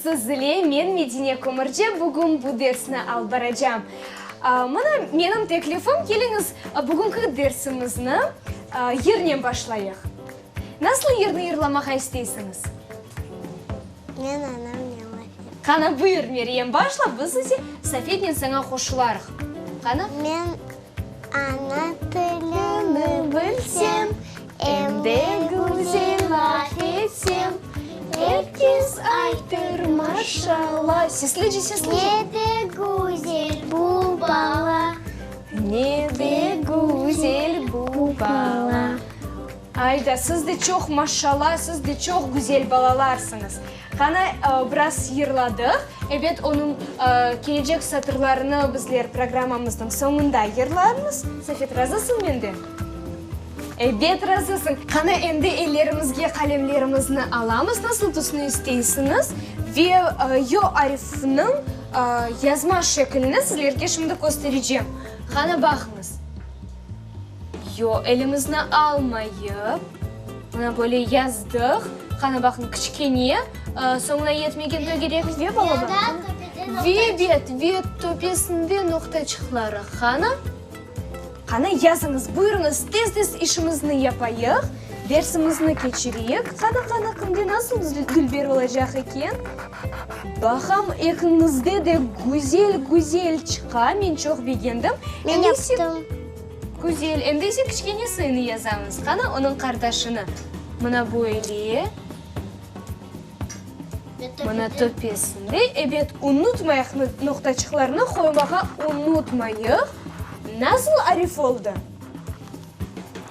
Siz ile men Medine Kömürci bugün bu dersni alıp baracam. Mına menim teklifim, keliñiz bugünki dersimizni yırnen başlayıq. Nasıl yırnı yırlamağa isteysiñiz? Men anamnen laf etem. Qana, buyur, Meryem, başla, biz ise Safetnen saña qoşularıq. Qana. Men ana tilini bilsem, em de güzel laf etsem, er kes aytır, maşalla. Seslice, seslice. Ne de güzel bu bala. Ne de güzel bu bala. Ayda, siz de çoq maşalla, siz de çoq güzel balalarsıñız. Qana, biraz yırladıq. Ebet, onıñ kelecek satırlarını bizler programmamıznıñ soñunda yırlarmız. Safet, razısıñ menden? Ebet, razısıñ. Qana, endi ellerimizge qalemlerimizni alamız, nasıl tüsni isteysiñiz, ve yo arifiniñ yazma şeklini sizlerge şimdi kösterecem. Qana, baqıñız. Yo, elimizni almayıp, mına böyle yazdıq. Qana, baqıñ, kiçkene, soñuna yetmegen tögerek ve balaban. Ve bet, ve töpesinde noqtaçıqları. Qana? Qana, yazıñız, buyurıñız, tez-tez işimizni yapayıq, dersimizni keçireyik. Qana, qana, kimde nasıl dülber olacaq eken? Baqam, ekiñizde de güzel-güzel çıqa, men çoq begendim. Men yaptım. Güzel, endi ise kiçkene sıyını yazamız. Qana, onıñ qardaşını. Mına böyle. Mına töpesinde. Ebet, unutmayıq, noqtaçıqlarnı qoymağa unutmayıq. Nasıl arif oldı?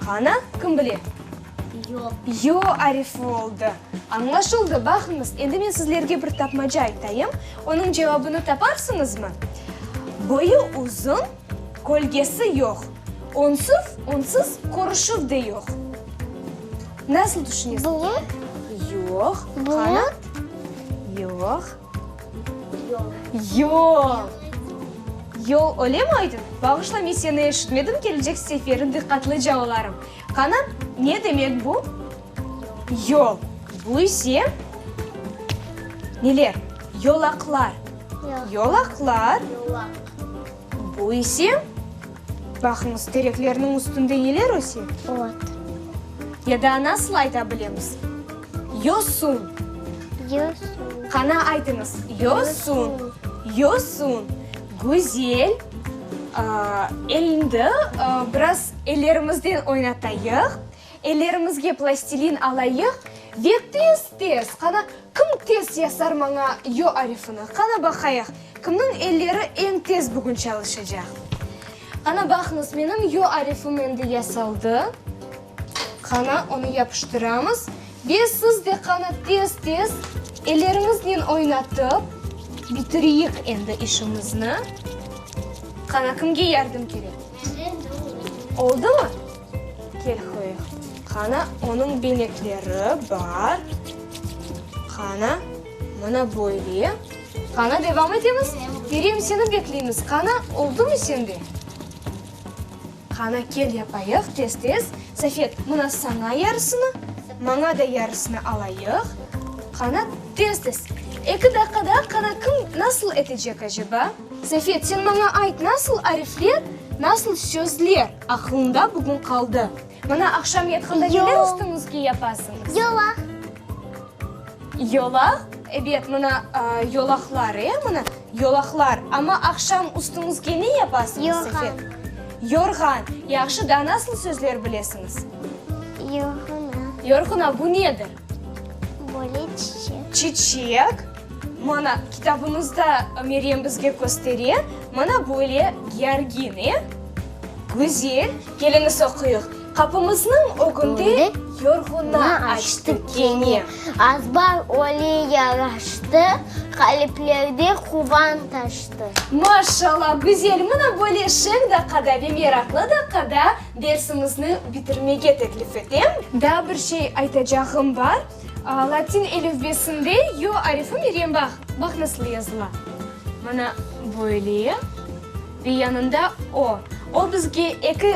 Qana, kim bile? Yo. Yo arifi oldı. Añlaşıldı. Baqıñız, endi men sizlerge bir tapmaca aytayım. Onıñ cevabını taparsıñızmı? Boyu uzun, kölgesi yoq. Onsuz, onsız körüşüv de yoq. Nasıl tüşünesiñiz? Bulut? Yoq. Bulut? Qana? Yoq. Yol. Yol. Yol, öylemi aytıñ? Bağışla, men seni eşitmedim, kelecek seferi diqqatlıca olarım. Qana, ne demek bu? Yol. Bu ise neler? Yolaqlar. Yolaqlar. Yolaq. Bu ise, baqıñız, tereklerniñ üstünde neler öse? Ot. Ya da nasıl ayta bilemiz? Yosun. Yosun. Qana, aytıñız. Yosun. Yosun. Güzel. Endi biraz ellerimizden oynatayıq. Ellerimizge plastilin alayıq ve tez-tez, qana, kim tez yasar maña yo arifini, qana baqayıq, kimniñ elleri eñ tez bugün çalışacaq. Qana, baqıñız, menim yo arifim endi yasaldı. Qana, onı yapıştıramız ve siz de qana tez-tez elleriñiznen oynatıp bitireyik endi işimizni. Qana, kimge yardım kerek? Oldumı? Kel, qoyıq. Qana, onıñ benekleri bar. Qana, mına böyle. Qana, devam etemiz. Meryem, seni bekleymiz. Qana, oldumı sende? Qana, kel yapayıq, tez-tez. Safet, mına saña yarısını, maña da yarısını alayıq. Qana, tez-tez. Eki daqqada qana kim nasıl etecek aceba? Safet, sen maña ayt, nasıl arifler, nasıl sözler aqlıñda bugün qaldı? Mına aqşam yatqanda neler üstüñizge yapasıñız? Yolaq. Yolaq? Ebet, mına yolaqlar, e, mına yolaqlar. Amma aqşam üstüñizge ne yapasıñız, Safet? Yorğan. Yorğan. Yahşı, daa nasıl sözler bilesiñiz? Yorğuna. Yorğuna, bu nedir? Böyle çiçek. Çiçek. Mana, kitabımızda Meryem bizge köstere, mana böyle georgin, e? Güzel. Keliñiz oquyıq. Qapımıznıñ ögünde yorğuna açtı kene. Azbar öyle yaraştı, qaliplerde quvan taştı. Maşallah, güzel. Mına böyle şeñ daqqada ve meraqlı daqqada dersimizni bitirmege teklif etem. Daa bir şey aytacağım bar. Latin elifbesinde yo arifi, Meryem, baq, baq nasıl yazıla. Mına böyle. Ve yanında o. O bizge eki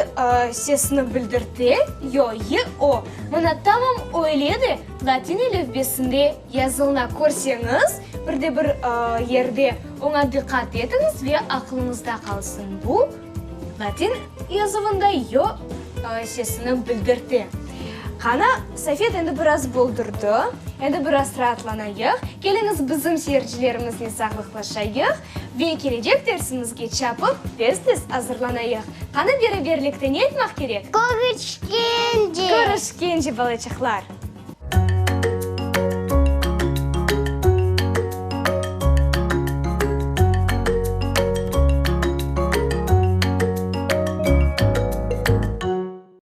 sesni bildirte, yo, y, o. Mına tamam öyle de latin elifbesinde yazılına. Körseñiz, bir de bir yerde oña diqqat etiñiz ve aqlıñızda qalsın, bu latin yazuvında yo sesini bildirte. Qana, Safet endi biraz boldurdı, endi biraz raatlanayıq. Keliñiz, bizim seyircilerimiznen sağlıqlaşayıq. Ve kelecek dersimizge çapıp, tez-tez azırlanayıq. Qani beraberlikte ne aytmaq kerek? Körüşkence! Körüşkence, balaçıqlar!